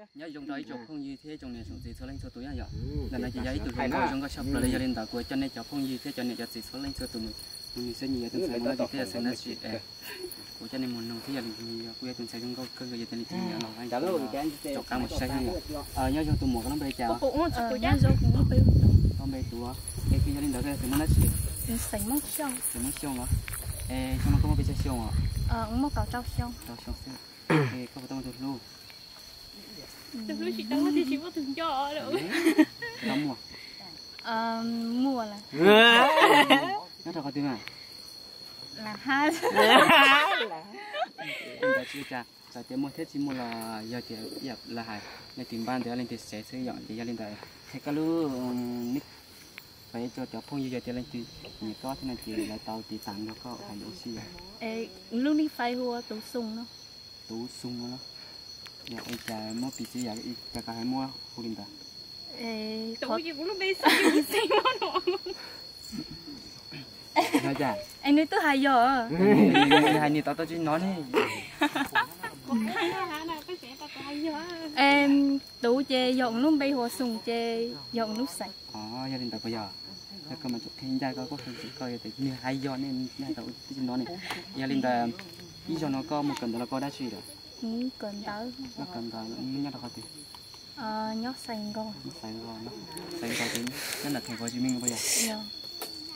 Nyob zoo rau ib tsoom phooj ywg thiab tsoom niam tsoom txiv txhua leej txhua tus na yom. Ntawm no ces yog ib tug hluas nkauj zoo nkauj tshaj plaws li, yog li ntawd kuv coj nej cov phooj ywg thiab cov niam cov txiv txhua leej txhua tus mus nrog xwb, nyiam yog tus ntxhais mus no ces thiaj yog xeem no tsis es. Kuv coj nej mus nrog thiab yog li ntawd kuv yog tus ntxhais zoo nkauj kawg nkaus, yog tias leej twg nyiam los rov qab mus saib na yom. Nyob zoo tus muam, koj lub npe li cas? Koj npe tus es yog li ntawd koj yog xeem Hmoob dab tsi? Xeem Hmoob Xyooj los? Es xyoo no koj muaj pes tsawg xyoo os? Rau xyoo xwb. Koj puas tau muaj tus hlub? Tus hlub tsis tau muaj, tiam sis muaj tus nco lawm. Tau muaj? Muaj lawm. Nyob rau qhov twg mas? Ntawd tsis ua cas, txawm tias muaj thiab tsis muaj los yog tias ib yam lawv hais, leej twg npab ntawd leej twg sev xwb yom. Ces yog li ntawd, qhia koj lub, qhia rau cov phooj ywg yog tias leej twg nyiam koj thiab no ces lawv tau tiv tam nrog koj hais lus ua si yom. Lub nick Face hu ua Tus Xoo no. Tus Xoo no los? Yog ua cas muab piv txwv yam li cas koj hais muab hu li ntawd? Tus, kuv lub npe Xoo, kuv Xoo no. Es nws twb hais yog. Nws hais nws tau tau tsis hnov ne. Tus ces yog lub npe hu ua Xoo ces yog lub xeem. Yog li ntawd puas yog? Yog koj mas tseem qhia ncaj koj, koj hais tias nws hais yog ne, nws hais tau tsis hnov ne. Yog li ntawd, ib zaug no koj mus kawm ntawv los koj dab tsi lawm? Kawm ntawv. Koj kawm ntawv nyob rau qhov twg? Nyob Xais Nkos. Nyob Xais Nkos, Xais Nkos ces nyob nram thành phố Hồ Chí Minh puas yog?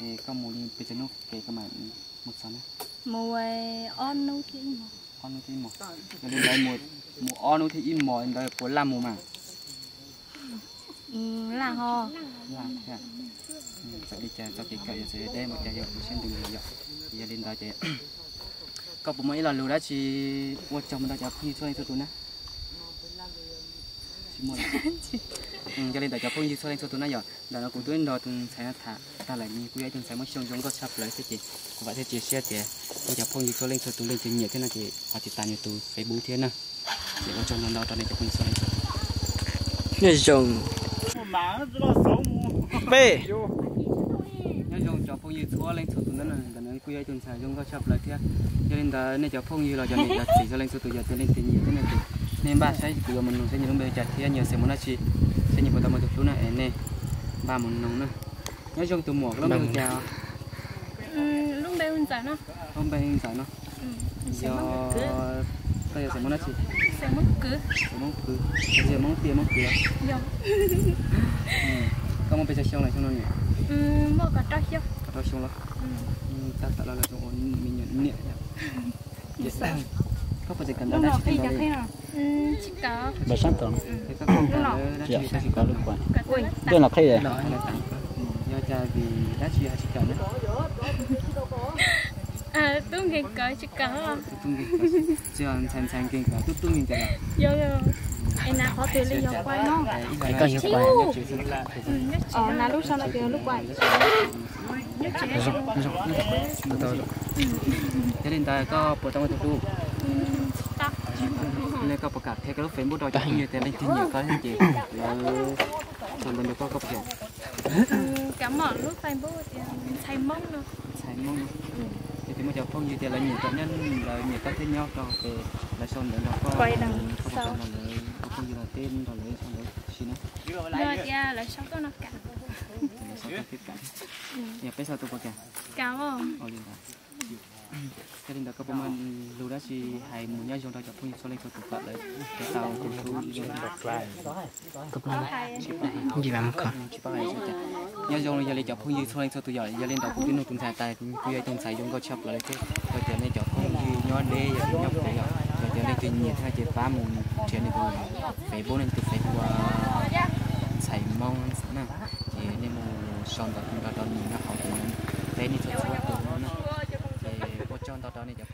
Es koj mus li pes tsawg hnub kev koj mam mus txog na? Mus ob hnub thiab ib hmos. Ob hnub thiab ib hmos. Yog li ntawd mus ob hnub thiab ib hmos ntawd puas laj mus mas? Laj ho. Laj thiab. Txawm li cas txoj kev kawm yog txawm deb npaum cas yog kuv siab ntev yom. Yog li ntawd ces koj puas muaj ib lo lus dab tsi ua tsaug mus rau cov phooj ywg txhua leej txhua tus na? Tsis muaj lawm. Yog li ntawd cov phooj ywg txhua leej txhua tus na yom, ntawm no kuv twb nrog tus ntxhais no tham tag lawm, nws kuj yog ib tug ntxhais muaj xyoo zoo nkauj tshaj plaws thiab ces kuv vam thiab cia siab tias nej cov phooj ywg txhua leej txhua tus leej twg nyiam thiab no ces ho tiv tam nws tus Facebook thiab na. Ces ua tsaug ntau ntau rau nej cov phooj ywg txhua leej txhua tus. Nyob zoo. Peb. Nyob zoo cov phooj ywg txhua leej txhua tus na, ntawm no kuj yog ib tug ntxhais zoo nkauj tshaj plaws thiab. Yog li ntawd nej cov phooj ywg los cov niam cov txiv txhua leej txhua tus yog tias leej twg nyiam thiab no ces nej npaj saib kuv yuav mus noog saib nws lub npe li cas thiab nyiam xeem Hmoob dab tsi, saib nyias puas tau muaj tus hlub na es nej npaj mus noog na. Nyob zoo tus muam, koj lub npe hu cas? Lub npe hu Ntxawm no. Lub npe hu Ntxawm no. Yog, koj yog xeem Hmoob dab tsi? Xeem Hmoob Kwv. Xeem Hmoob Kwv. Xeem Hmoob Tiaj Hmoob Kwv. Koj muaj pes tsawg xyoo lawm xyoo no niam? Muaj kaum rau xyoo. Kaum rau xyoo los? Tab tom los los zoo ua me nyuam niam yom. Koj puas tseem kawm ntawv dab tsi thiab ntawd li? Tsis kawm. Npawg Sab Tod. Koj kawm ntawv dab tsi thiab tsis kawm? Ntuj los qhib. Yog cas vim dab tsi ho tsis kawm na? Tub nkeeg kawm tsis kawm. Tub nkeeg kawm, tsis yog ntxhais ntxhais nkeeg kawm, tub tub nkeeg kawm. Yog, yog. Es nas qhov twg li yog kuai no? Es koj yog kuai. Nas lub sau no ces yog lub kuai. Yog li ntawd koj puas tau muaj tus hlub? Ne koj puas kam qhia koj lub Facebook rau cov phooj ywg tias leej twg nyiam koj thiab ces lawv sau ntawv nrog koj, koj puas kam? Kam, lub Facebook tias Ntxhais Hmoob no. Ntxhais Hmoob no. Yog tias muaj cov phooj ywg tias lawv nyiam koj, nyob lawv nyiam koj thiab nyob rau pem, lawv sau ntawv nrog koj, koj puas kam nrog lawv ua phooj ywg los teb nrog lawv sau ntawv si na? Yog tias lawv sau tuaj no kam. Lawv sau tuaj thiab kam. Yog peb sau tuaj puas kam? Kam. Ua li ntawd. Yog li ntawd koj puas muaj lus dab tsi hais mus nyob zoo rau cov phooj ywg txhua leej txhua tus kom lawv thiaj tau tus hlub zoo? Tsis paub hais. Nyob zoo, yog li cov phooj ywg txhua leej txhua tus yom, yog li ntawd kuv twb nug tus ntxhais tas, kuj yog ib tug ntxhais zoo nkauj tshaj plaws li thiab. Yog tias nej cov phooj ywg nyob deb yog nyob pem yom, yog tias leej twg nyiam thiab no ces pab mus nrhiav nws tus Facebook, nws tus Facebook ua Ntxhais Hmoob na, ces nej mus sau ntawv nrog rau nws nyob hauv ces nws teb nej txhua txhua tus no na. Ces ua tsaug ntau rau nej cov